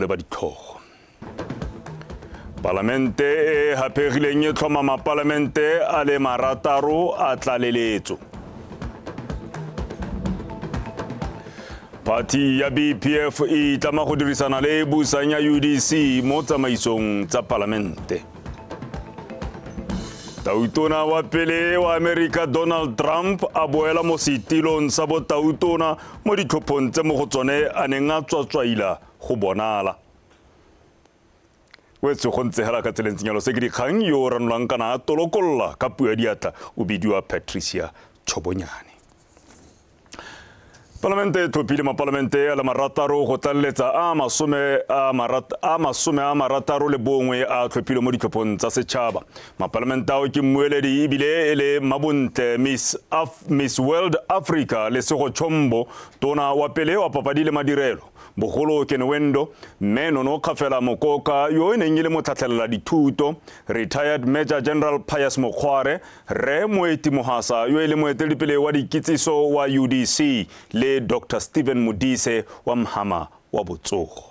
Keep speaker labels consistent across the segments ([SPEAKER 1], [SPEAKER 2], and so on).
[SPEAKER 1] Leba ditlhogo. Palamente e e haphegileng e tlhoma mapalamente a le marataro a tlaleletso. Phathi ya BPF e itlama go dirisana le e busang ya UDC mo tsamaisong tsa palamente. Tautona wa pele wa Amerika Donald Trump a boela mo setilong sa botautona mo ditlhophong tse mo go tsone a neng a tswatswaila go bonala. Wetsho go ntse hela ka tseleng tsenyalo se ke dikgang yo o ranolang kana a tolokolola ka puo ya diatla o bidiwa Patricia Chobonyane. Palamente e tlhophile mapalamente a le marataro go tlaleletsa a masome a 61 a tlhophilwe mo ditlhophong tsa setšhaba. Mapalamente ao ke mmueledi ebile e le Mabontle Miss, Af Miss World Africa Lesego Chombo, tona wa pele wa papadi le madirelo, Bogolo Kenewendo, Mme Nono Kgafela Mokoka yo e neng e le motlhatlhelela dithuto, Retired Major General Pius Mokgware, Rre Moeti Mohasa yo e leng moeteledipele wa dikitsiso wa UDC le Doctor Stephen Modise wa Mhama wa Botsogo.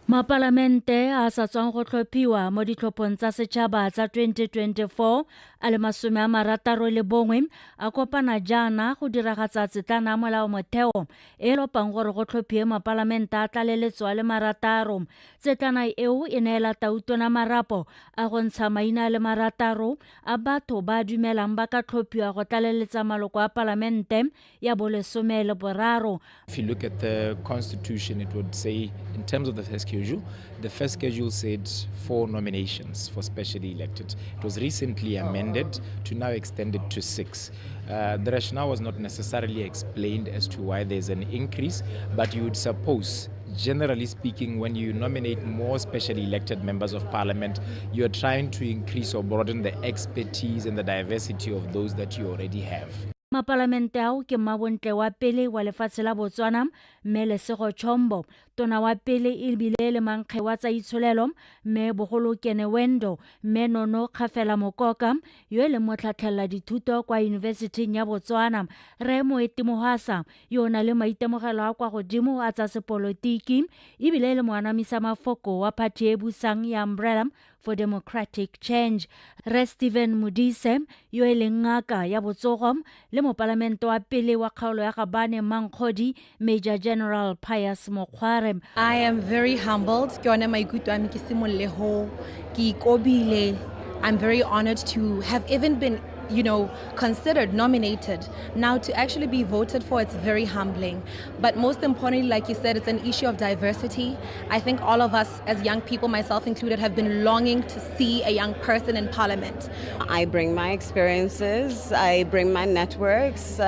[SPEAKER 2] Mapalamente a a sa tswang go tlhophiwa mo ditlhophong tsa setšhaba tsa 2024 a le 61 a kopana jaana go diragatsa tsetlana ya molaomotheo e e lopang gore go tlhophiwe mapalamente a tlaleletso a le marataro. Tsetlana eo e neela Tautona marapo a go ntsha maina a le marataro a batho ba dumelang ba ka tlhophiwa go tlaleletsa maloko a palamente ya bolesome le boraro.
[SPEAKER 3] If you look at the constitution, it would say, in terms of the first schedule, the first schedule said 4 nominations for specially elected. It was recently amended to now extend it to 6. The rationale was not necessarily explained as to why there's an increase, but you would suppose, generally speaking, when you nominate more specially elected members of parliament, you are trying to increase or broaden the expertise and the diversity of those that you already have.
[SPEAKER 2] Mapalamente ao ke mmabontle wa pele wa lefatshe la Botswana, Mme Lesego Chombo, tona wa pele e bile le mankge wa tsa itsholelo, Mme Bogolo Kenewendo, Mme Nono Kgafela Mokoka, yo e leng motlhatlhelela dithuto kwa Yunibesithing ya Botswana, Rre Moeti Mohwasa, yo o nang le maitemogelo a kwa godimo a tsa sepolotiki e bile e le moanamisa mafoko wa phathi e busang ya Umbrella for Democratic Change, Rre Stephen Modise, yo e leng ngaka ya botsogo le mopalamente wa pele wa kgaolo ya Gabane Mankgodi, Major General Pius Mokgware.
[SPEAKER 4] I am very humbled. Ke yone maikutlo a me ke simolole ho ke ikobile. I'm very honored to have even been, you know, considered, nominated. Now to actually be voted for, it's very humbling. But most importantly, like you said, it's an issue of diversity. I think all of us as young people, myself included, have been longing to see a young person in parliament.
[SPEAKER 5] I bring my experiences, I bring my networks,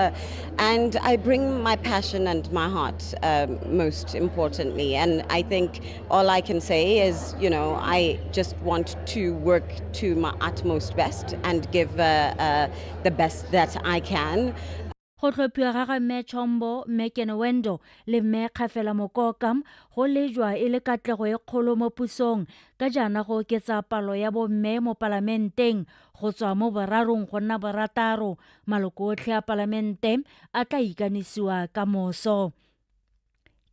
[SPEAKER 5] and I bring my passion and my heart, most importantly. And I think all I can say is, you know, I just want to work to my utmost best and give the best that I can.
[SPEAKER 2] Go tlhophiwa ga ga Mme Chombo, Mme Kenewendo le Mme Kgafela Mokoka go lejwa e le katlego e kgolo mo pusong ka jaana go oketsa palo ya bomme mo palamenteng go tswa mo borarong go nna borataro. Maloko otlhe a palamente a tla ikanisiwa ka moso.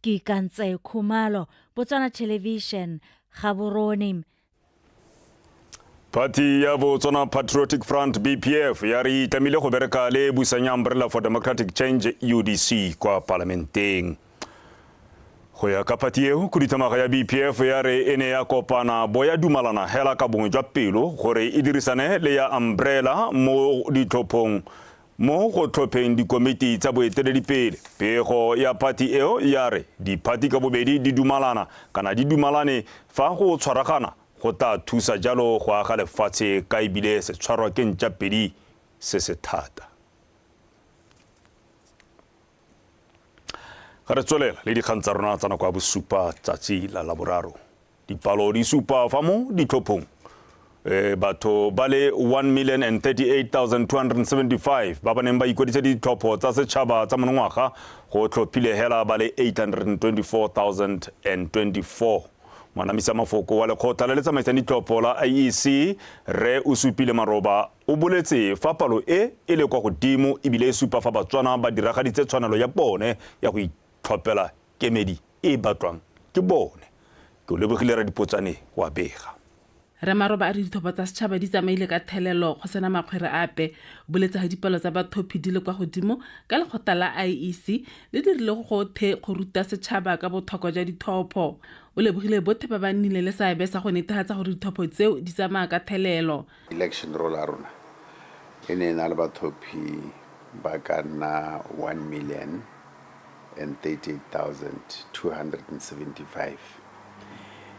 [SPEAKER 2] Ke Ikantse Khumalo, Botswana Television, Gaborone.
[SPEAKER 1] Phathi ya Botswana Patriotic Front BPF ya re itlamile go bereka le busang ya Umbrella for Democratic Change UDC kwa palamenteng. Go ya ka phathi eo, khuduthamaga ya BPF ya re e ne ya kopana bo ya dumalana hela ka bongwe jwa pelo gore e dirisane le ya Umbrella mo ditlhophong mo go tlhopheng dikomiti tsa boeteledipele. Pego ya phathi eo ya re diphathi ka bobedi di dumalana kana di dumalane fa go tshwaragana go tla thusa jalo go aga lefatshe ka ebile se tshwarwa ke ntša pedi se se thata. Ga re tswelela le dikgang tsa rona tsa nako ya bosupa tsatsi la Laboraro. Dipalo di supa fa mo ditlhophong batho ba le 1,038,275 ba ba neng ba ikwadisa ditlhopho tsa setšhaba tsa monongwaga go tlhophile hela ba le 824,024. Moanamisa mafoko wa lekgotla le le tsamaisang ditlhopho la IEC, Rre Osupile Maroba, o boletse fa palo e e le kwa godimo ebile e supa fa Batswana ba diragaditse tshwanelo ya bone ya go itlhophela kemedi e e batlwang ke bone. Ke o lebogile Radipotsane wa bega.
[SPEAKER 6] Rre Maroba a re ditlhopho tsa setšhaba di tsamaile ka thelelo go sena makgwere ape. O boletse ha dipalo tsa bathophi di le kwa godimo ka lekgotla la IEC le dirile go gothe go ruta setšhaba ka botlhokwa jwa ditlhopho. O lebogile bothe ba ba nnileng le seabe sa go netefatsa gore ditlhopho tseo di tsamaya ka thelelo.
[SPEAKER 7] Election roll ya rona e ne e na le bathophi ba ka nna 1,038,275,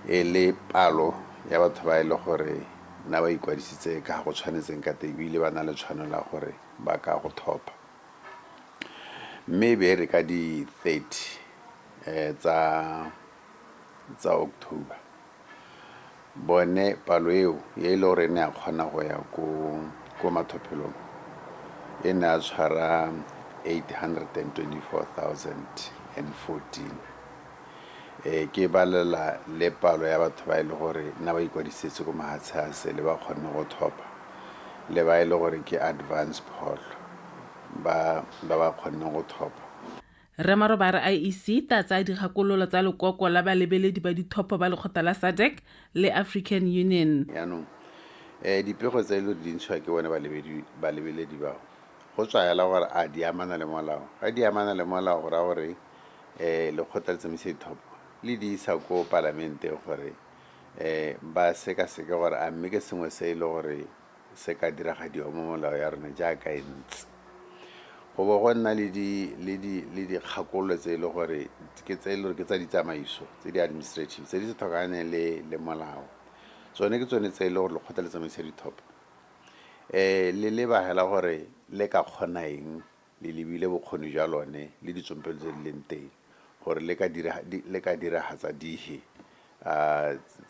[SPEAKER 7] e le palo ya batho ba e le gore nna ba ikwadisitse ka go tshwanetseng ka teng ebile ba na le tshwanelo ya gore ba ka go thopha. Mme e be re ka di 30 tsa October, bone palo eo e le gore e ne ya kgona go ya ko mathophelong e ne a tshwara 824,014. Ke balela le palo ya batho ba e le gore nna ba ikwadisitse ko mahatshe a sele ba kgonne go thopha, le ba e le gore ke advance poll ba ba kgonne go thopha.
[SPEAKER 6] Rre Maroba a re IEC ta tsaya dikgakololo tsa lekoko la balebeledi ba ditlhopho ba lekgotla la SADC le African Union.
[SPEAKER 7] Yaanong dipego tse e le di ntshiwa ke bone balebeledi bao, go tswa hela gore a di amana le molao. Ga di amana le molao go raya gore lekgotla le tsamaisa ditlhopho le di isa ko palamenteng gore ba sekaseke gore a mme ke sengwe se e le gore se ka diragadiwa mo molao ya rona jaaka e ntse. Go bo go nna le dikgakololo tse e le gore ke tse e le gore ke tsa ditsamaiso tse di administrative tse di se tlhokaneng le molao. Tsone ke tsone tse e le gore lekgotla le tsamaisa ditlhopho le leba hela gore le ka kgona eng, le lebile bokgoni jwa lone le ditsompelo tse di leng teng gore le ka diragatsa dihe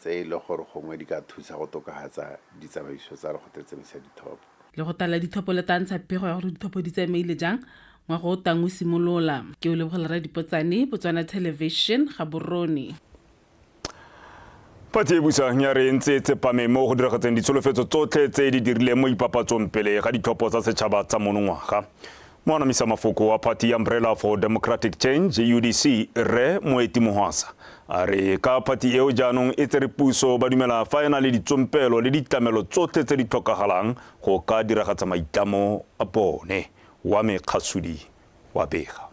[SPEAKER 7] tse e le gore gongwe di ka thusa go tokafatsa ditsamaiso tsa lekgotla le tsamaisa ditlhopho.
[SPEAKER 6] Lekgotla la ditlhopho le tla ntsha pego ya gore ditlhopho di tsamaile jang ngwaga o tang o simolola. Ke o lebogela Radipotsane, Botswana Television, Gaborone.
[SPEAKER 1] Phathi e busang ya re ntse e tsepame mo go diragatseng ditsholofetso tsotlhe tse di dirileng mo ipapatsong pele ga ditlhopho tsa setšhaba tsa monongwaga. Moanamisa mafoko wa phathi ya Umbrella for Democratic Change UDC Rre Moeti Mohwasa a re ka phathi eo jaanong e tsere puso ba dumela fa e na le ditsompelo le ditlamelo tsotlhe tse di tlhokagalang go ka diragatsa maitlamo a bone. Wa mekgasudi wa bega.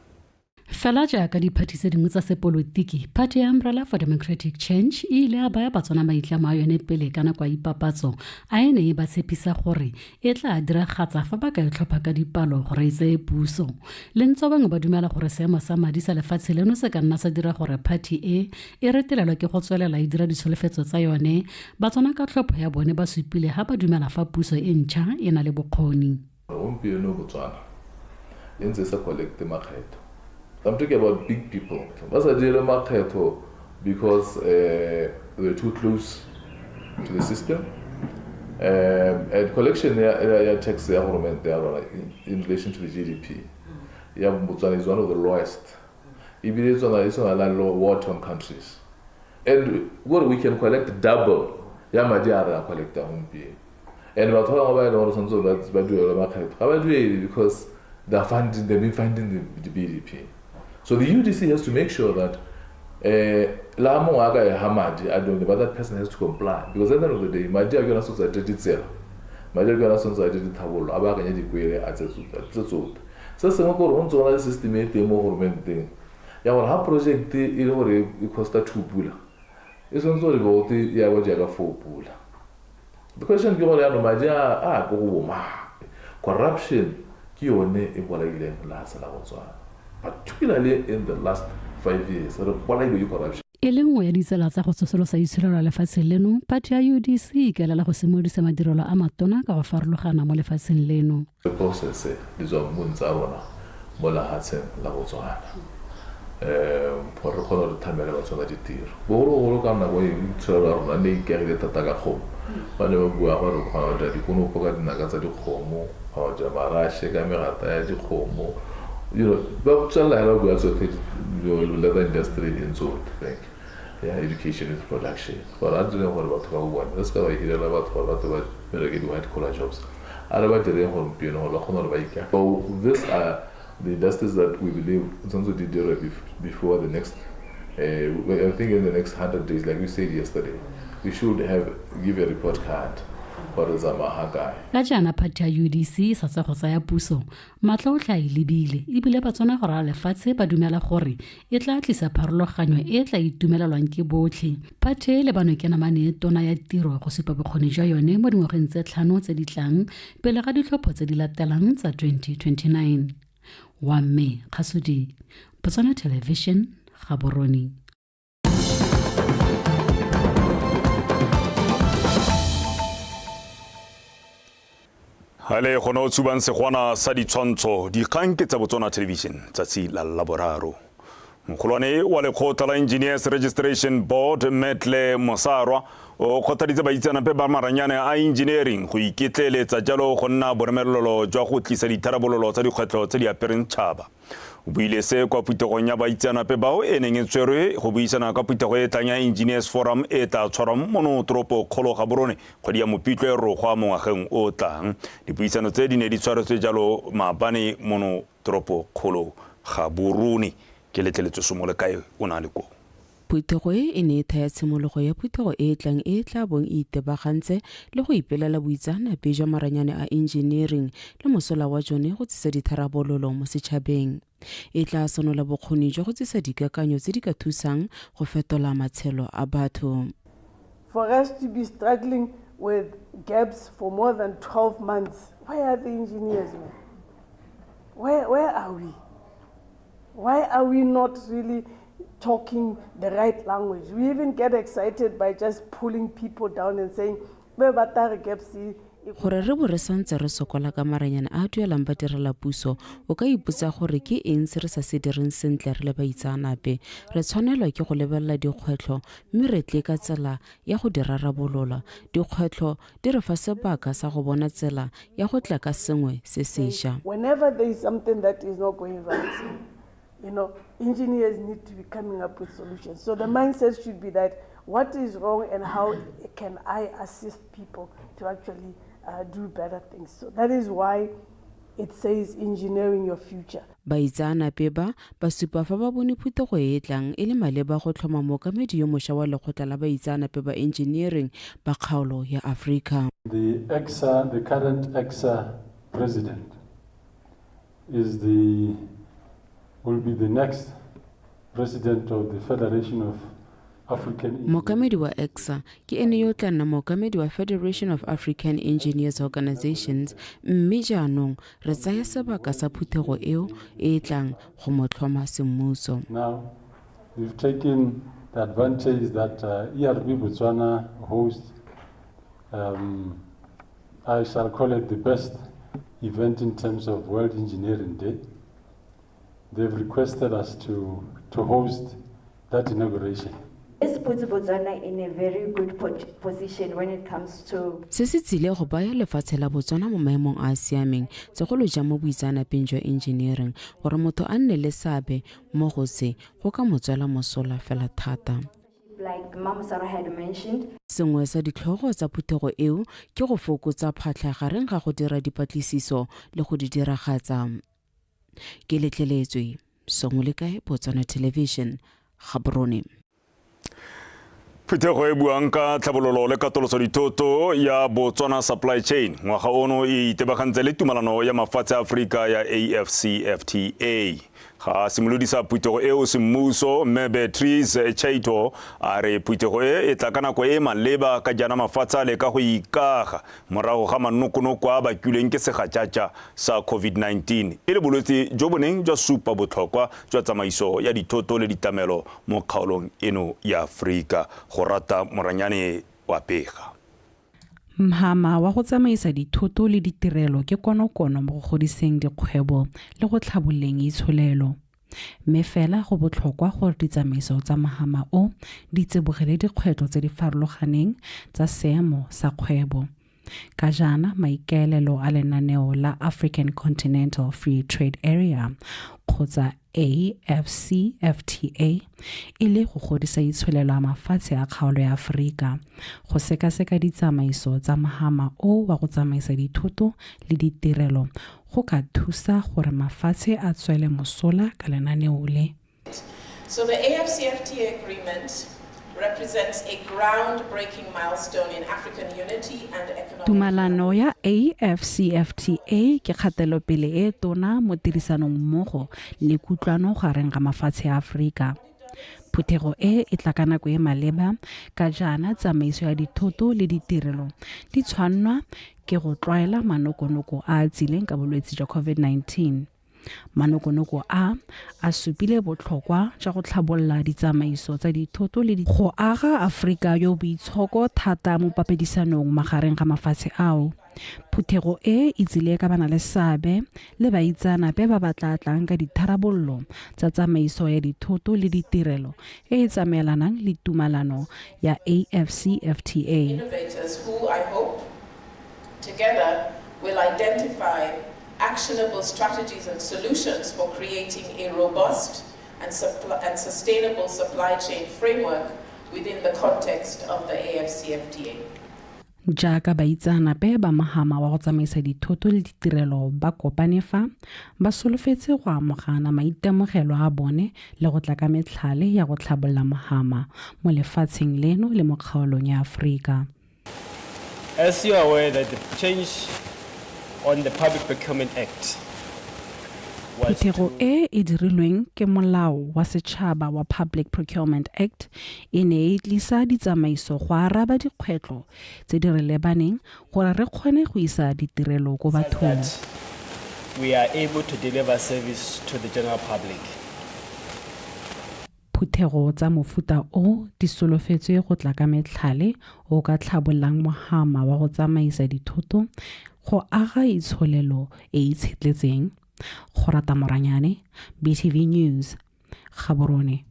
[SPEAKER 8] Fela jaaka diphathi tse dingwe tsa sepolotiki, phathi ya Umbrella for Democratic Change e ile ya baya Batswana maitlamo a yone pele ka nako ya ipapatso a e ne e ba tshepisa gore e tla diragatsa fa ba ka e tlhopha ka dipalo gore e tseye puso. Le ntswa bangwe ba dumela gore seemo sa madi sa lefatshe leno se ka nna sa dira gore phathi e e retelelwe ke go tswelela e dira ditsholofetso tsa yone, Batswana ka tlhopho ya bone ba supile ha ba dumela fa puso e ntšha e na le bokgoni.
[SPEAKER 9] Gompieno Botswana e ntse e sa collecte makgetho. I'm talking about big people. Ba sa duele makgetho because they were too close to the system. And collection ya tax ya government ya rona in relation to the GDP ya Botswana is one of the lowest. Ebile e tshwana la low war-torn countries. And gore we can collect double ya madi a re a collecta gompieno. And batho ba bangwe ba e leng gore tshwanetse ba duele makgetho ga ba duele because they've been funding the BDP. So the UDC has to make sure that la mongwe a ka e ha madi a don't, but that person has to comply, because at the end of the day madi a ke yona sotse a ditsela, madi a ke yona sotse a dithabollo, a baakanye dikwele a tse tsotlhe. Se sengwe ke gore o ntse o na le system e teng mo governmenteng ya gore ha project e le gore e costa 2 pula, e tshwanetse gore bote ya bo jaaka 4 pula. The question ke gore yaanong madi a ko go bomang? Corruption ke yone e bolaileng lehatshe la Botswana, particularly in the last 5 years re bolailwe ke corruption.
[SPEAKER 8] E le nngwe ya ditsela tsa go tsosolosa itsholelo ya lefatshe leno, phathi ya UDC e ikaelela go simolodisa madirelo a matona ka go farologana mo lefatsheng leno.
[SPEAKER 9] Re processe ditswammung tsa rona mo lehatsheng la Botswana gore re kgone re thamele Batswana ditiro. Bogologolo ka nako e itsholelo ya rona ne ikaegile thata ka kgomo. Ba ne ba bua gore o kgona go dira dikonopo ka dinaka tsa dikgomo, kgona go dira marashe ka megata ya dikgomo. Ba tswelela hela ba bua tsotlhe, leather industry e ntse thank you. Yeah, education is production. Gore a direng gore batho ba bone, re se ka ba hirela batho gore batho ba bereke di-white collar jobs. A re ba direng gompieno gore ba kgone gore ba ikage. So these are the industries that we believe tshwanetse di dirwe before the next I think in the next 100 days, like we said yesterday, we should have give a report card gore tsamaya ga kae.
[SPEAKER 8] Ka jaana phathi ya UDC e sa tswa go tsaya puso, matlho otlhe a e lebile ebile Batswana go ralala lefatshe ba dumela gore e tla tlisa pharologanyo e e tla itumelelwang ke botlhe. Phathi e lebanwe ke namane e tona ya tiro go supa bokgoni jwa yone mo dingwageng tse tlhano tse di tlang pele ga ditlhopho tse di latelang tsa 2029. Wa mme Kgasudi, Botswana Television, Gaborone.
[SPEAKER 1] Ga le gone o tshubang segwana sa ditshwantsho dikgang ke tsa Botswana Television tsatsi la Laboraro. Mogolwane wa lekgotla la Engineers Registration Board Metle Mosarwa o kgothaditse baitseanape ba maranyane a engineering go iketleeletsa jalo go nna boremelelo jwa go tlisa ditharabololo tsa dikgwetlho tse di apereng tšhaba. O buile se kwa phuthegong ya baitseanape bao e neng e tshwerwe go buisana ka phuthego e tlang ya Engineers Forum e tla tshwarwang mono toropo kgolo Gaborone kgwedi ya Mopitlwe rogwa mo ngwageng o tlang. Dipuisano tse di ne di tshwaretswe jalo maabane mono toropo kgolo Gaborone. Ke letleletswe Somolekae o ne a le koo.
[SPEAKER 10] Phuthego e e ne e thaya tshimologo ya phuthego e e tlang e e tla bong e itebagantse le go ipelela boitseanape jwa maranyane a engineering le mosola wa jone go tsisa ditharabololo mo setšhabeng. E tla senola bokgoni jwa go tsisa dikakanyo tse di ka thusang go fetola matshelo a batho.
[SPEAKER 11] For us to be struggling with gaps for more than 12 months, where are the engineers, man? Where are we? Why are we not really talking the right language? We even get excited by just pulling people down and saying, "Be batla re gaps e-"
[SPEAKER 10] Gore re bo re santse re sokola ka maranyane a a duelang badirelapuso, o ka ipotsa gore ke eng se re sa se direng sentle re le baitseanape. Re tshwanelwa ke go lebelela dikgwetlho mme re tle ka tsela ya go di rarabolola. Dikgwetlho di re fa sebaka sa go bona tsela ya go tla ka sengwe se sesha.
[SPEAKER 11] Whenever there is something that is not going right, engineers need to be coming up with solutions. So the mindset should be that what is wrong and how can I assist people to actually do better things. So that is why it says engineering your future.
[SPEAKER 10] Baitseanape ba, ba supa fa ba bone phuthego e e tlang e le maleba go tlhoma mookamedi yo mošwa wa lekgotla la baitseanape ba engineering ba kgaolo ya Afrika.
[SPEAKER 12] The ECSA, the current ECSA president is the, will be the next president of the Federation of African
[SPEAKER 10] Mookamedi wa ECSA ke ene yo o tla nna mookamedi wa Federation of African Engineers Organizations mme jaanong re tsaya sebaka sa phuthego eo e e tlang go mo tlhoma semmuso.
[SPEAKER 12] Now, we've taken the advantage that ERB Botswana hosts, I shall call it the best event in terms of World Engineering Day. They've requested us to host that inauguration.
[SPEAKER 13] This puts Botswana in a very good position when it comes to
[SPEAKER 10] Se se tsile go baya lefatshe la Botswana mo maemong a a siameng, segolo jang mo boitseanapeng jwa engineering, gore motho a nne le seabe mo go se go ka mo tswela mosola fela thata.
[SPEAKER 13] Like Mama Sarah had mentioned.
[SPEAKER 10] Sengwe sa ditlhogo tsa phuthego eo ke go fokotsa phatlha gareng ga go dira dipatlisiso le go di diragatsa. Ke letleletswe Songolekae, Botswana Television, Gaborone.
[SPEAKER 1] Phuthego e buang ka tlhabololo le katoloso dithoto ya Botswana Supply Chain ngwaga ono e itebagantse le tumalano ya mafatshe a Aforika ya AfCFTA. Ga a simolodisa phuthego eo semmuso, mme Beatrice Chaito a re phuthego e e tla ka nako e maleba ka jaana mafatshe a leka go ikaga morago ga manokonoko a bakilweng ke segajaja sa COVID-19 e le bolwetse jo bo neng jwa supa botlhokwa jwa tsamaiso ya dithoto le ditlamelo mo kgaolong eno ya Aforika. Go rata Moranyane wa pega.
[SPEAKER 14] Mhama wa go tsamaisa dithoto le ditirelo ke konokono mo go godiseng dikgwebo le go tlhabololeng itsholelo. Mme fela go botlhokwa gore ditsamaiso tsa mhama o di tsibogele dikgwetlho tse di farologaneng tsa seemo sa kgwebo. Ka jaana maikaelelo a lenaneo la African Continental Free Trade Area kgotsa AfCFTA e le go godisa itsholelo ya mafatshe a kgaolo ya Aforika, go sekaseka ditsamaiso tsa mhama o wa go tsamaisa dithoto le ditirelo go ka thusa gore mafatshe a tswele mosola ka lenaneo le.
[SPEAKER 15] So the AfCFTA agreement represents a groundbreaking milestone in African unity and economic.
[SPEAKER 14] Tumalano ya AfCFTA ke kgatelopele e tona mo tirisanong mmogo le kutlwano gareng ga mafatshe a Aforika. Phuthego e e tla ka nako e maleba ka jaana tsamaiso ya dithoto le ditirelo di tshwannwa ke go tlwaela manokonoko a a tsileng ka bolwetse jwa COVID-19. Manokonoko a a supile botlhokwa jwa go tlhabolola ditsamaiso tsa dithoto le go aga Aforika yo boitshoko thata mo papedisanong magareng ga mafatshe ao. Phuthego e e tsile ka bana le seabe le baitseanape ba ba tla tlang ka ditharabololo tsa tsamaiso ya dithoto le ditirelo e e tsamaelanang le tumalano ya AfCFTA.
[SPEAKER 15] Innovators who I hope together will identify actionable strategies and solutions for creating a robust and sustainable supply chain framework within the context of the AfCFTA.
[SPEAKER 14] Jaaka baitseanape ba mohama wa go tsamaisa dithoto le ditirelo ba kopane fa, ba solofetse go amogana maitemogelo a bone le go tla ka metlhale ya go tlhabolola mohama mo lefatsheng leno le mo kgaolong ya Aforika.
[SPEAKER 16] As you are aware that the change on the Public Procurement Act
[SPEAKER 14] Phuthego e e dirilweng ke Molao wa Setšhaba wa Public Procurement Act e ne e tlisa ditsamaiso go araba dikgwetlho tse di re lebaneng gore re kgone go isa ditirelo ko bathong.
[SPEAKER 16] We are able to deliver service to the general public.
[SPEAKER 14] Phuthego tsa mofuta o di solofetswe go tla ka metlhale o ka tlhabololang mohama wa go tsamaisa dithoto go aga itsholelo e e itshetletseng. Go rata Moranyane, BTV News, Gaborone.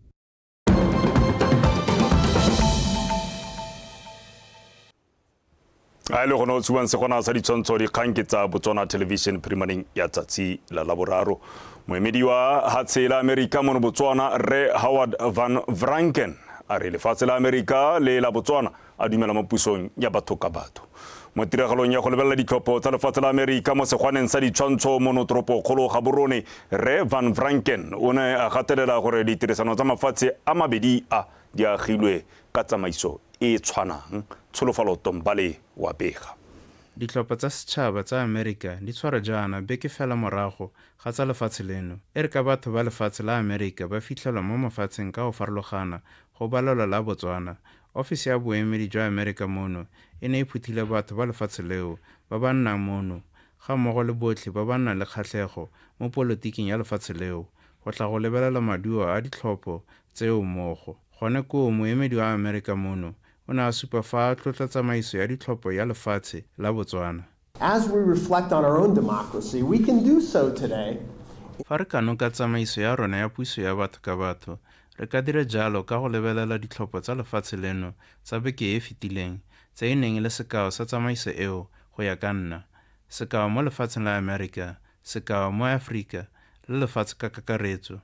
[SPEAKER 1] A e le gone o tshuwang segona sa ditshwantsho dikgang ke tsa Botswana Television phirimaneng ya tsatsi la Laboraro. Moemedi wa hatshe la Amerika mono Botswana, Rre Howard Van Vranken, a re lefatshe la Amerika le la Botswana a dumela mo pusong ya batho ka batho. Mo tiragalong ya go lebelela ditlhopho tsa lefatshe la Amerika mo segwaneng sa ditshwantsho mono toropokgolo Gaborone, Rre Van Vranken o ne a gatelela gore ditirisano tsa mafatshe a mabedi a di agilwe ka tsamaiso e e tshwanang. Tsholofalo Tombale wa bega.
[SPEAKER 17] Ditlhopho tsa setšhaba tsa Amerika di tshwarwa jaana beke fela morago ga tsa lefatshe leno. E re ka batho ba lefatshe la Amerika ba fitlhelwa mo mafatsheng ka go farologana, go balelwa la Botswana. Ofisi ya boemedi jwa Amerika mono e ne e phuthile batho ba lefatshe leo ba ba nnang mono, ga mmogo le botlhe ba ba nnang le kgatlhego mo polotiking ya lefatshe leo, go tla go lebelela maduo a ditlhopho tseo mmogo. Gone koo moemedi wa Amerika mono o ne a supa fa a tlotla tsamaiso ya ditlhopho ya lefatshe la Botswana.
[SPEAKER 18] As we reflect on our own democracy, we can do so today.
[SPEAKER 17] Fa re kanoka tsamaiso ya rona ya puso ya batho ka batho, re ka dira jalo ka go lebelela ditlhopho tsa lefatshe leno tsa beke e e fetileng, tse e neng e le sekao sa tsamaiso eo go ya ka nna. Sekao mo lefatsheng la Amerika, sekao mo Aforika le lefatshe ka kakaretso.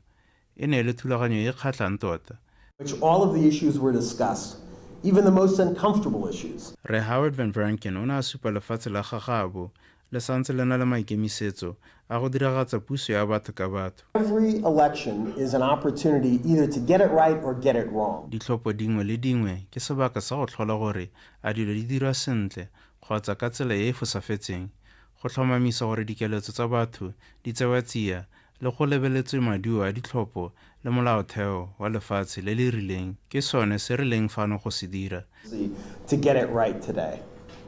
[SPEAKER 17] E ne e le thulaganyo e e kgatlhang tota.
[SPEAKER 18] Which all of the issues were discussed, even the most uncomfortable issues.
[SPEAKER 17] Rre Howard Van Vranken o ne a supa lefatshe la gagabo le santse le na le maikemisetso a go diragatsa puso ya batho ka batho.
[SPEAKER 18] Every election is an opportunity either to get it right or get it wrong.
[SPEAKER 17] Ditlhopho dingwe le dingwe ke sebaka sa go tlhola gore a dilo di dirwa sentle kgotsa ka tsela e e fosafetseng, go tlhomamisa gore dikeletso tsa batho di tsewa tsia le go lebeletswe maduo a ditlhopho le molaotheo wa lefatshe le le rileng, ke sone se re leng fano go se dira.
[SPEAKER 18] To get it right today.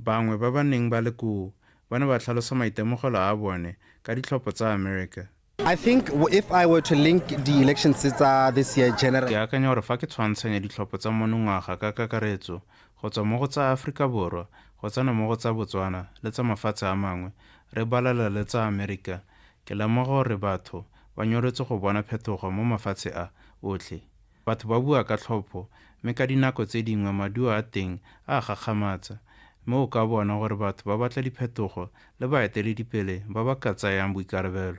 [SPEAKER 17] Bangwe ba ba neng ba le koo ba ne ba tlhalosa maitemogelo a bone ka ditlhopho tsa Amerika.
[SPEAKER 19] I think if I were to link the elections tsa this year general.
[SPEAKER 17] Ke akanya gore fa ke tshwantshanya ditlhopho tsa monongwaga ka kakaretso go tswa mo go tsa Aforika Borwa go tsena mo go tsa Botswana le tsa mafatshe a mangwe, re balela le tsa Amerika, ke lemoga gore batho ba nyoretswe go bona phetogo mo mafatshe a otlhe. Batho ba bua ka tlhopho mme ka dinako tse dingwe maduo a teng a a gakgamatsa, mme o ka bona gore batho ba batla diphetogo le baeteledipele ba ba ka tsayang boikarabelo.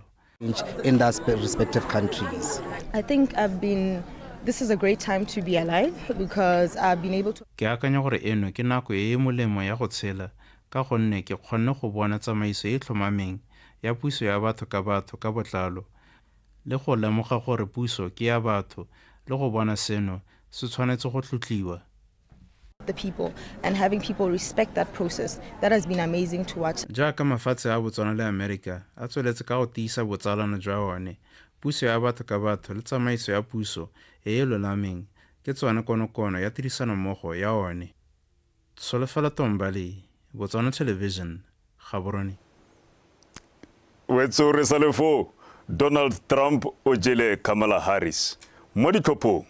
[SPEAKER 19] In those respective countries.
[SPEAKER 4] I think I've been this is a great time to be alive because I've been able to.
[SPEAKER 17] Ke akanya gore eno ke nako e e molemo ya go tshela ka gonne ke kgonne go bona tsamaiso e e tlhomameng ya puso ya batho ka batho ka botlalo le go lemoga gore puso ke ya batho le go bona seno se tshwanetse go tlotliwa.
[SPEAKER 20] The people and having people respect that process, that has been amazing to watch.
[SPEAKER 17] Jaaka mafatshe a Botswana le Amerika a tsweletse ka go tiisa botsalano jwa one, puso ya batho ka batho le tsamaiso ya puso e e lolameng ke tsone konokono ya tirisanommogo ya one. Tsholofelo Tombali, Botswana Television, Gaborone.
[SPEAKER 1] Wetso re sa le foo, Donald Trump o jele Kamala Harris mo ditlhophong.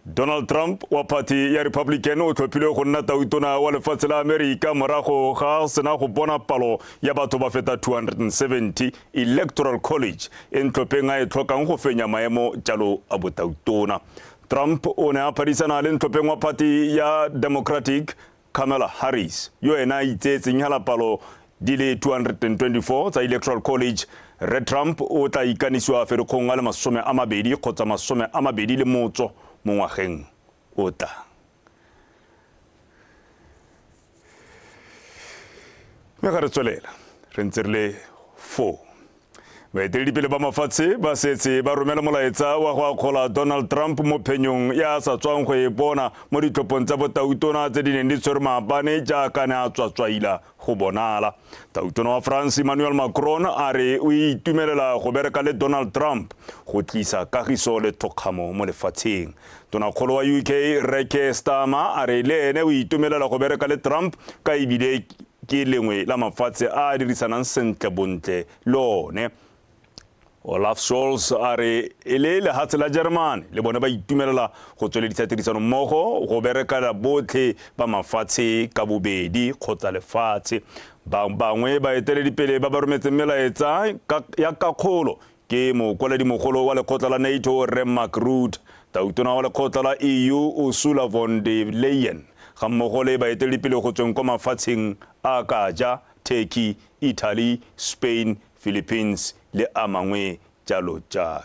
[SPEAKER 1] Donald Trump wa phathi ya Republican o tlhophilwe go nna tautona wa lefatshe la Amerika morago ga sena go bona palo ya batho ba feta 270 Electoral College e ntlhopheng a e tlhokang go fenya maemo jalo a botautona. Trump o ne a phadisana le ntlhopheng wa phathi ya Democratic Kamala Harris yo ena a itseetseng hela palo di le 224 tsa Electoral College. Rre Trump o tla ikanisiwa Ferikgong a le 20 kgotsa 28 mo ngwageng o tlang. Mme ga re tswelela re ntse re le foo. Baeteledipele ba mafatshe ba setse ba romela molaetsa wa go akgola Donald Trump mo phenyong ya a sa tswang go e bona mo ditlhophong tsa botautona tse di neng di tshwerwe maabane jaaka ne a tswatswaila go bonala. Tautona wa France Emmanuel Macron a re o itumelela go bereka le Donald Trump go tlisa kagiso le thokgamo mo lefatsheng. Tonakgolo wa UK Rre Keir Starmer a re le ene o itumelela go bereka le Trump ka ebile ke lengwe la mafatshe a a dirisanang sentle bontle le one. Olaf Scholz a re e le lehatshe la Jeremane le bone ba itumelela go tsweledisa tirisano mmogo go berekela botlhe ba mafatshe ka bobedi kgotsa lefatshe. Ba bangwe baeteledipele ba ba rometseng melaetsa ya kakgolo ke mokwaledimogolo wa lekgotla la NATO Rre Mark Rutte, tautona wa lekgotla la EU Ursula von der Leyen ga mmogo le baeteledipele go tsweng kwa mafatsheng a ka ja Turkey, Italy, Spain, Philippines le a mangwe jalo jalo.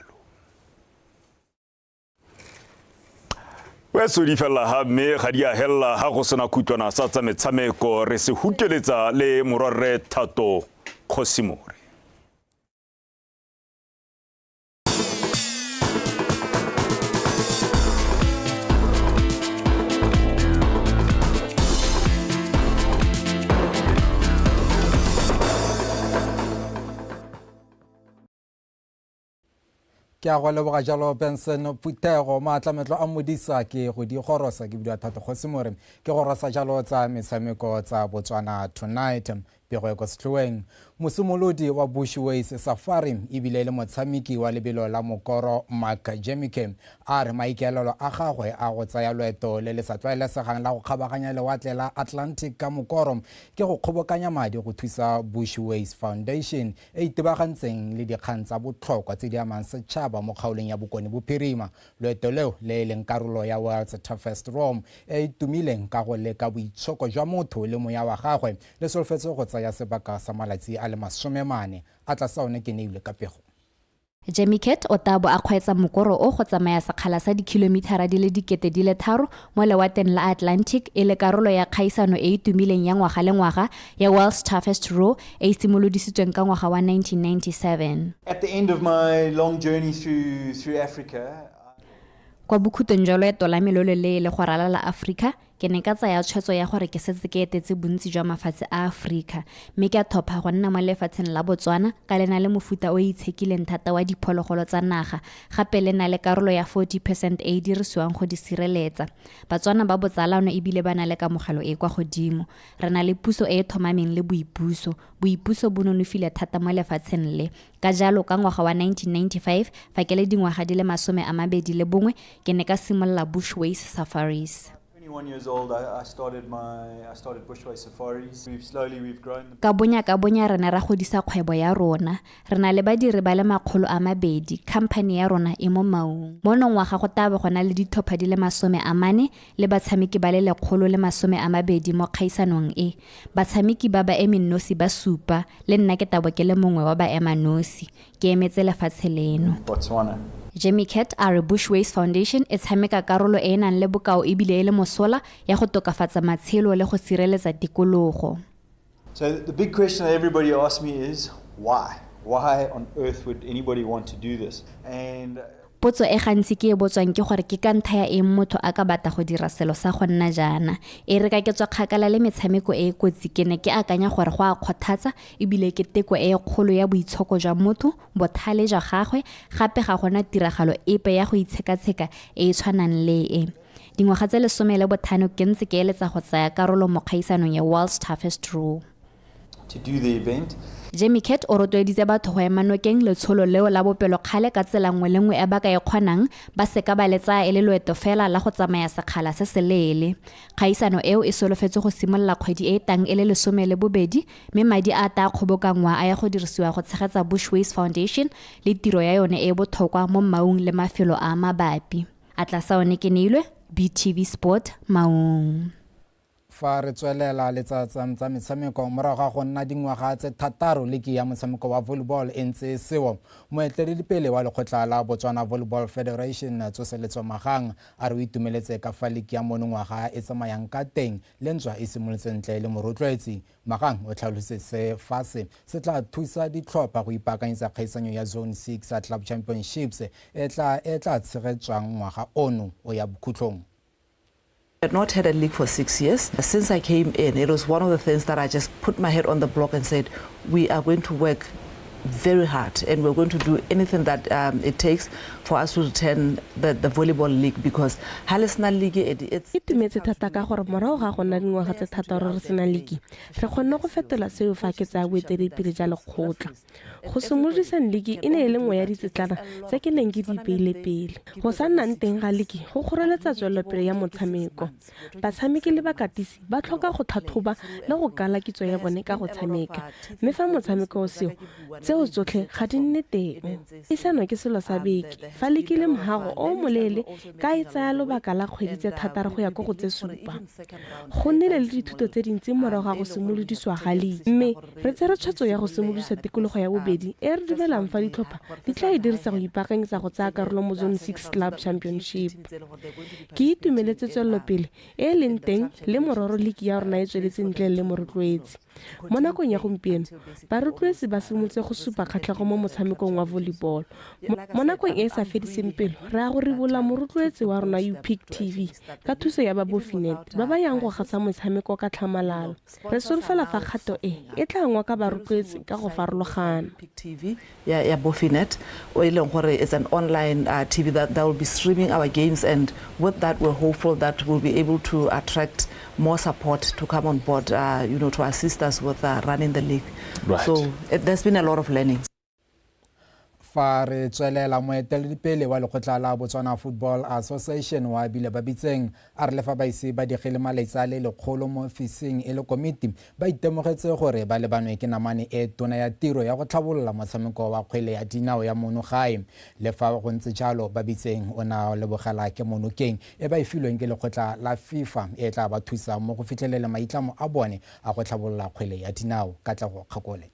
[SPEAKER 1] Weso di felela ha mme ga di a helela ha go sena khutlwana sa tsa metshameko re se hukeletsa le morwarre Thato Kgosimore.
[SPEAKER 21] Ke a go leboga jalo Benson Phuthego. Maatlametlo a modisa ke go di gorosa ke bidiwa Thato Kgosimore, ke gorosa jalo tsa metshameko tsa Botswana Tonight. Pego e ko setlhoeng. Mosimolodi wa Bushways Safari ebile e le motshameki wa lebelo la mokoro Mark Jemike a re maikaelelo a gagwe a go tsaya loeto le le sa tlwaelesegang la go kgabaganya lewatle la Atlantic ka mokoro ke go kgobokanya madi go thusa Bushways Foundation e itebagantseng le dikgang tsa botlhokwa tse di amang setšhaba mo kgaolong ya Bokone Bophirima. Loeto leo, le e leng karolo ya World's Toughest Roam e e tumileng ka go leka boitshoko jwa motho le moya wa gagwe, le solofetse go tsaya sebaka sa malatsi a le 40. A tlasa one ke neilwe ka pego.
[SPEAKER 22] Jemiket o taa bo a kgweetsa mokoro o go tsamaya sekgala sa dikhilomithara di le 3,000 mo lewateng la Atlantic e le karolo ya kgaisano e e tumileng ya ngwaga le ngwaga ya World's Toughest Row e e simolodisitsweng ka ngwaga wa 1997.
[SPEAKER 23] At the end of my long journey through, through Africa,
[SPEAKER 22] Kwa bokhutlong jwa loeto la me lo loleele go ralala Afrika, ke ne ka tsaya tshwetso ya gore ke setse ke etetse bontsi jwa mafatshe a Aforika mme ke a thopha go nna mo lefatsheng la Botswana ka le na le mofuta o o itshekileng thata wa diphologolo tsa naga gape le na le karolo ya 40 percent e e dirisiwang go di sireletsa. Batswana ba botsalano e bile ba na le kamogelo e e kwa godimo. Re na le puso e e thomameng le boipuso. Boipuso bo nonofile thata mo lefatsheng le. Ka jalo, ka ngwaga wa 1995, fa ke le dingwaga di le 21, ke ne ka simolola Bushways Safaris.
[SPEAKER 23] 21 years old, I, I started my I started Bushway Safaris. We've slowly we've grown.
[SPEAKER 22] Ka bonya ka bonya re ne ra godisa kgwebo ya rona. Re na le badiri ba le 200, khamphane ya rona e mo Maung. Mono ngwaga go tla bo go na le dithopha di le 40 le batshameki ba le 120 mo kgaisanong e. Batshameki ba ba eme nosi ba supa, le nna ke tabo ke le mongwe wa baema nosi. Ke emetse lefatshe leno.
[SPEAKER 23] Botswana.
[SPEAKER 22] Jamie Cat a re Bushways Foundation e tshameka karolo e e nang le bokao e bile e le mosola ya go tokafatsa matshelo le go sireletsa tikologo.
[SPEAKER 23] So the big question that everybody asks me is why? Why on earth would anybody want to do this? And
[SPEAKER 22] Potso e gantsi ke e botswang ke gore ke ka ntlha ya eng motho a ka batla go dira selo sa go nna jaana. E re ka ke tswa kgakala le metshameko e e kotsi ke ne ke akanya gore go a kgothatsa ebile ke teko e kgolo ya boitshoko jwa motho, bothale jwa gagwe, gape ga gona tiragalo epe ya go itshekatsheka e e tshwanang le e. Dingwaga tse 15 ke ntse ke eletsa go tsaya karolo mo kgaisanong ya World's Toughest Row.
[SPEAKER 23] To do the event.
[SPEAKER 22] Jamie Cat o rotloeditse batho go ema nokeng letsholo leo la bopelokgale ka tsela nngwe le nngwe e ba ka e kgonang, ba seka ba le tsaya e le loeto fela la go tsamaya sekgala se seleele. Kgaisano eo e solofetswe go simolola kgwedi e e tang e le 12 mme madi a taa kgobokanngwa a ya go dirisiwa go tshegetsa Bushways Foundation le tiro ya yone e e botlhokwa mo Maung le mafelo a a mabapi. Atlasaone Keneilwe, BTV Sport, Maung.
[SPEAKER 21] Fa re tswelela letsatsa tsa metshameko morago ga go nna dingwaga tse 6 liki ya motshameko wa volleyball e ntse e seo, moeteledipele wa lekgotla la Botswana Volleyball Federation Tsoseletso Magang a re o itumeletse ka fa liki ya monongwaga e tsamayang ka teng le ntswa e simolotse ntle le morotloetsi. Magang o tlhalositse se fa se se tla thusa ditlhopha go ipaakanyetsa kgaisanyo ya Zone 6 Club Championships e tla tshegetswang ngwaga ono o ya bokhutlong.
[SPEAKER 2] I had not had a league for 6 years. Since I came in, it was one of the things that I just put my head on the block and said, we are going to work very hard and we're going to do anything that it takes for us to return the volleyball league, because ha le sena league, it's
[SPEAKER 3] Itumetse thata ka gore morago ga go nna dingwaga tse 6 re sena league, re kgonne go fetola seo fa ke tsaya boeteledipele ja lekgotla. Go simolodisa league e ne e le nngwe ya ditsetlana tse ke neng ke di ipeile pele. Go sa nnang teng ga league go kgoreletsa tswelelopele ya motshameko. Batshameki le bakatisi ba tlhoka go tlhatlhoba le go kala kitso ya bone ka go tshameka, mme fa motshameko o seo, tseo tsotlhe ga di nne teng. Isano ke selo sa beke, fa league le mohago o moleele ka e tsaya lobaka la kgwedi tse 6 go ya ko go tse 7. Go nnile le dithuto tse dintsi morago ga go simolodisiwa ga league, mme re tsere tshwetso ya go simolodisa tikologo ya bobedi e re dumelang fa ditlhopha di tla e dirisa go ipaakanyetsa go tsaya karolo mo Zone 6 Club Championship. Ke itumeletse tswelelopele e e leng teng le mororo league ya rona e tsweletse ntle le morotloetsi. Mo nakong ya gompieno, barotloetsi ba simolotse go supa kgatlhego mo motshamekong wa volleyball. Mo nakong e e sa fediseng pelo, re a go ribola morotloetsi wa rona UPIC TV ka thuso ya ba Bofinet ba ba yang go gasa motshameko ka tlhamalalo. Re solofela fa kgato e e tla ngoka barotloetsi ka go farologana.
[SPEAKER 2] TV ya Bofinet, o e leng gore it's an online TV that will be streaming our games, and with that we're hopeful that we'll be able to attract more support to come on board, to assist us with running the league.
[SPEAKER 5] Right.
[SPEAKER 2] So there's been a lot of learning.
[SPEAKER 21] Fa re tswelela, moeteledipele wa lekgotla la Botswana Football Association wa bile ba bitseng a re le fa ba ise ba digele malaetsa le lekgolo mo ofising e le komiti, ba itemogetse gore ba lebanwe ke namane e tona ya tiro ya go tlhabolola motshameko wa kgwele ya dinao ya mono gae. Le fa go ntse jalo, ba bitseng o na lebogela ke monokeng e ba e filweng ke lekgotla la FIFA e tla ba thusa mo go fitlhelele maitlamo a bone a go tlhabolola kgwele ya dinao. Katlego Kgakole.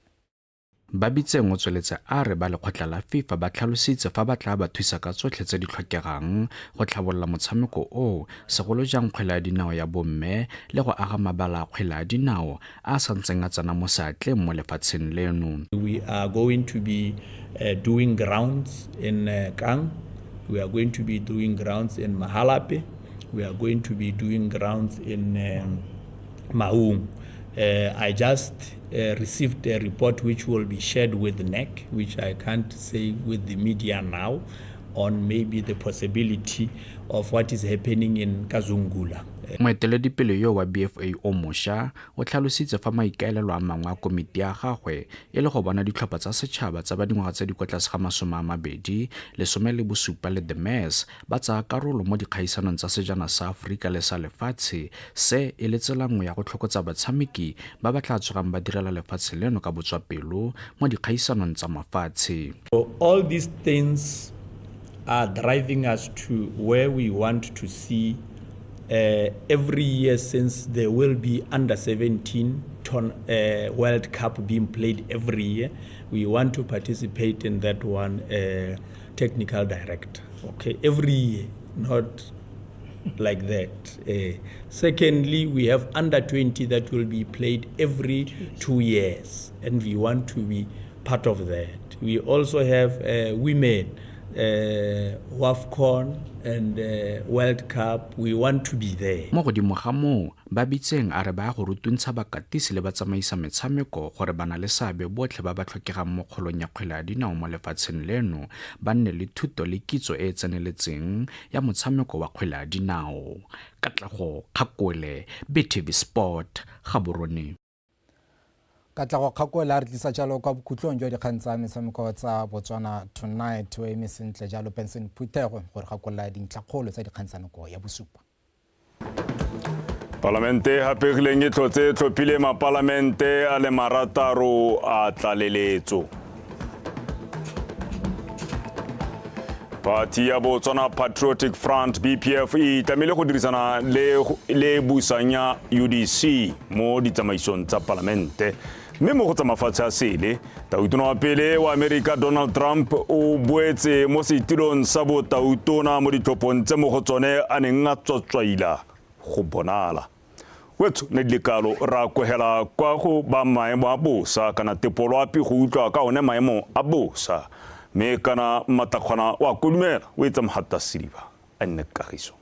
[SPEAKER 17] Ba bitseng o tsweletse a re ba lekgotla la FIFA ba tlhalositse fa ba tla ba thusa ka tsotlhe tse di tlhokegang go tlhabolola motshameko o, segolo jang kgwele ya dinao ya bomme le go aga mabala a kgwele ya dinao a santseng a tsena mo seatleng mo lefatsheng leno.
[SPEAKER 24] We are going to be doing grounds in Kang, we are going to be doing grounds in Mahalapye, we are going to be doing grounds in Maung. I just received a report which will be shared with NEC, which I can't say with the media now, on maybe the possibility of what is happening in Kazungula.
[SPEAKER 17] Moeteledipele yo wa BFA o mošwa o tlhalositse fa maikaelelo a mangwe a komiti ya gagwe e le go bona ditlhopha tsa setšhaba tsa ba dingwaga tse di kwa tlase ga 20, 17 le the MES ba tsaya karolo mo dikgaisanong tsa sejana sa Aforika le sa lefatshe, se e le tsela nngwe ya go tlhokotsa batshameki ba ba tla tsogang ba direla lefatshe leno ka botswapelo mo dikgaisanong tsa mafatshe.
[SPEAKER 24] So all these things are driving us to where we want to see every year, since there will be under 17 World Cup being played every year. We want to participate in that one, technical director. Okay, every year, not like that. Secondly, we have under 20 that will be played every 2 years, and we want to be part of that. We also have women WAFCON and World Cup, we want to be there.
[SPEAKER 5] Mo godimo ga moo, Babitseng a re ba ya go rutuntsha bakatisi le batsamaisa metshameko gore bana-le-seabe botlhe ba ba tlhokegang mo kgolong ya kgwele ya dinao mo lefatsheng leno ba nne le thuto le kitso e e tseneletseng ya motshameko wa kgwele ya dinao. Katlego Kgakole, BTV Sport, Gaborone.
[SPEAKER 21] Katlego Kgakole a re tlisa jalo kwa bokhutlong jwa dikgang tsa metshameko tsa Botswana Tonight. O eme sentle jalo Benson Phuthego gore gakolola dintlhakgolo tsa dikgang tsa nako ya bosupa.
[SPEAKER 1] Palamente e gapegileng e tlhotse e tlhophile mapalamente a le marataro a tlaleletso. Phathi ya Botswana Patriotic Front BPF e itlamile go dirisana le le busang ya UDC mo ditsamaisong tsa palamente. Mme mo go tsa mafatshe a sele, tautona wa pele wa Amerika Donald Trump o boetse mo setilong sa botautona mo ditlhophong tse mo go tsone a neng a tswatswaila go bonala. Wetso ne di le kalo ra kwegela kwa go ba maemo a bosa kana tepoloapi go utlwa ka one maemo a bosa. Mme kana mmatakgwana wa kodumela o etsa mogatta sediba a nne kagiso.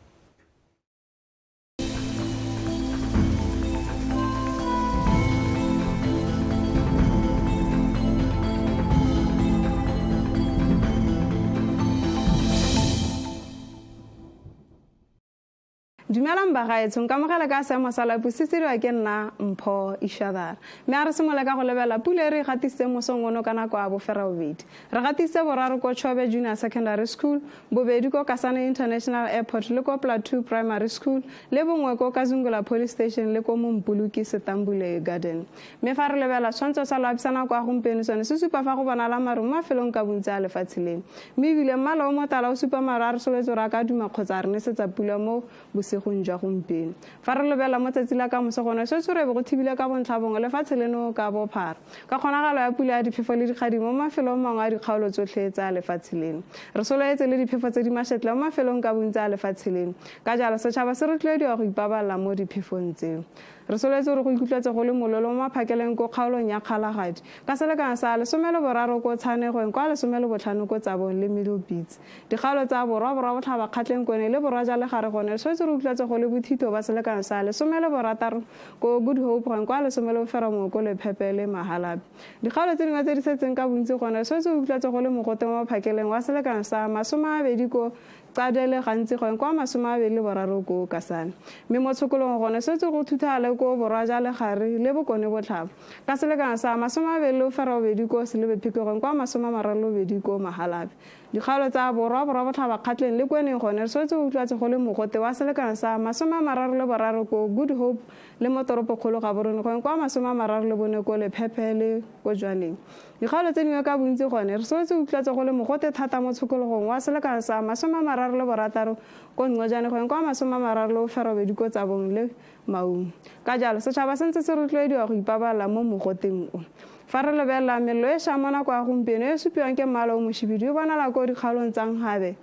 [SPEAKER 6] Dumelang bagaetsho, nkamogela ka seemo sa lapu se tsediwa ke nna Mpho Ishadara. Mme a re simole ka go lebelela pula e re e gatisitseng mosong ono ka nako ya boferabobedi. Re gatisitse boraro ko Chobe Junior Secondary School, bobedi ko Kasane International Airport le ko Plateau Primary School, le bongwe ko Kazungula Police Station le ko Mompoloki Setambule Garden. Mme fa re lebelela setshwantsho sa loapi sa nako ya gompieno sone se supa fa go bonala maru mo mafelong ka bontsi a lefatshe leno. Mme ebile mmala o motala o supa maru a re soletse gore a ka duma kgotsa a re nesetsa pula mo bosigong jwa gompieno. Fa re lebelela mo tsatsi la kamoso gone swetso re be go thibile ka bontlha bongwe lefatshe leno ka bophara ka kgonagalo ya pula ya diphefo le dikgadimo mo mafelong mangwe a dikgaolo tsotlhe tsa lefatshe leno. Re soloetse le diphefo tse di mashetla mo mafelong ka bontsi a lefatshe leno. Ka jalo setšhaba se rotloediwa go ipabalela mo diphefong tseo. Re solofetse gore go ikutlwetse go le mololo mo maphakeleng ko kgaolong ya Kgalagadi, ka selekano sa 13 ko Tshanegweng kwa 15 ko Tsabong le Middlepits. Dikgaolo tsa Borwa, Borwa-Botlhaba, Kgatleng Kone le Borwa ja Legare gone re solofetse gore utlwetse go le bothito ba selekano sa 16 ko Good Hope gone kwa 19 ko Lephepe le Mahalapye. Dikgaolo tse dingwe tse di setseng ka bontsi gone re solofetse gore utlwetse go le mogote mo maphakeleng wa selekano sa 20 ko Qadele gantsi gone kwa 23 koo Kasane. Mme mo tshokolong gone setse go thuthagale koo borwa ja legare le bokone botlhaba. Ka selekano sa 28 koo Selebi Phikwe gone kwa 32 koo Mahalapye. Dikgaolo tsa borwa, borwa botlhaba Kgatleng le Kweneng gone re swetse go utlwatse go le mogote wa selekano sa 33 koo Good Hope le mo toropokgolo Gaborone gone kwa 34 koo Lephephe le ko Jwaneng. Dikgaolo tse dingwe ka bontsi gone re solotse go utlwatse go le mogote thata mo tshokologong wa selekano sa 36 ko Ncojane go yang kwa 38 ko Tsabong le Maun. Ka jalo, setšhaba se ntse se rotloediwa go ipabalela mo mogoteng o. Fa re lebelela mello e ša mo nako ya gompieno e e supiwang ke mmala o moshibidu e bonala ko dikgaolong tsa Nhabe,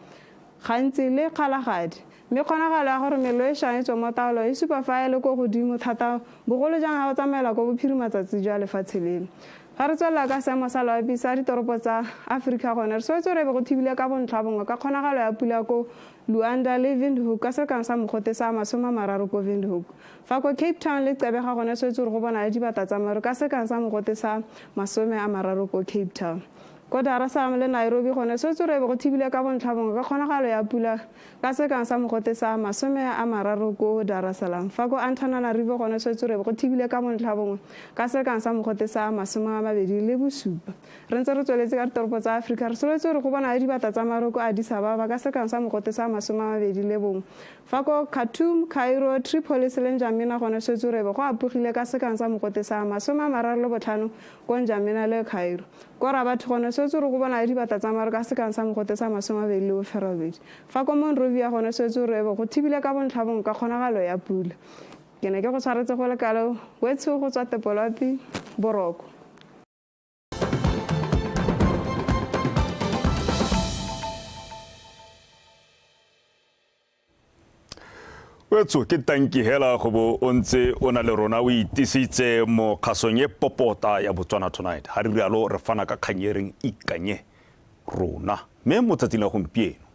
[SPEAKER 6] gantsi le Kgalagadi. Mme kgonagalo ya gore mello e šang e tswe mo taolong e supa fa e le ko godimo thata bogolo jang ga o tsamaela ko bophirimatsatsi jwa lefatshe leno. Fa re tswelela ka seemo sa loapi sa ditoropo tsa Aforika gone re swetse re be go thibile ka bontlha bongwe ka kgonagalo ya pula ko Luanda le Windhoek ka selekano sa mogote sa 30 ko Windhoek. Fa ko Cape Town le Gqeberha gone swetse gore go bonale dibata tsa maru ka selekano sa mogote sa 30 ko Cape Town. Ko Dar es Salaam le Nairobi gone swetse re be go thibile ka bontlha bongwe ka kgonagalo ya pula ka sekang sa mogote sa 30 ko Dar es Salaam. Fa ko Antananarivo gone swetse re be go thibile ka bontlha bongwe ka sekang sa mogote sa 27. Re ntse re tsweletse ka ditoropo tsa Afrika, re solofetse gore go bonale dibata tsa maru ko Addis Ababa ka sekang sa mogote sa 21. Fa ko Khartoum, Cairo, Tripolis le N'Djamena gone swetse re be go apogile ka sekang sa mogote sa 35 ko N'Djamena le Cairo. Ko Rabat gone swetse gore go bonale dibata tsa maru ka sekang sa mogote sa 28. Fa ko Monrovia gone swetse gore ebe go thibile ka bontlha bongwe ka kgonagalo ya pula. Ke ne ke go tshwaretse go le kalo, wetsho go tswa Tepoloapi, boroko.
[SPEAKER 1] Wetso ke tanki hela go bo o ntse o na le rona o itisitse mo kgasong e popota ya Botswana Tonight. Ha re rialo re fana ka kgang e reng ikanye. rona. Mme mo tsatsing la gompieno,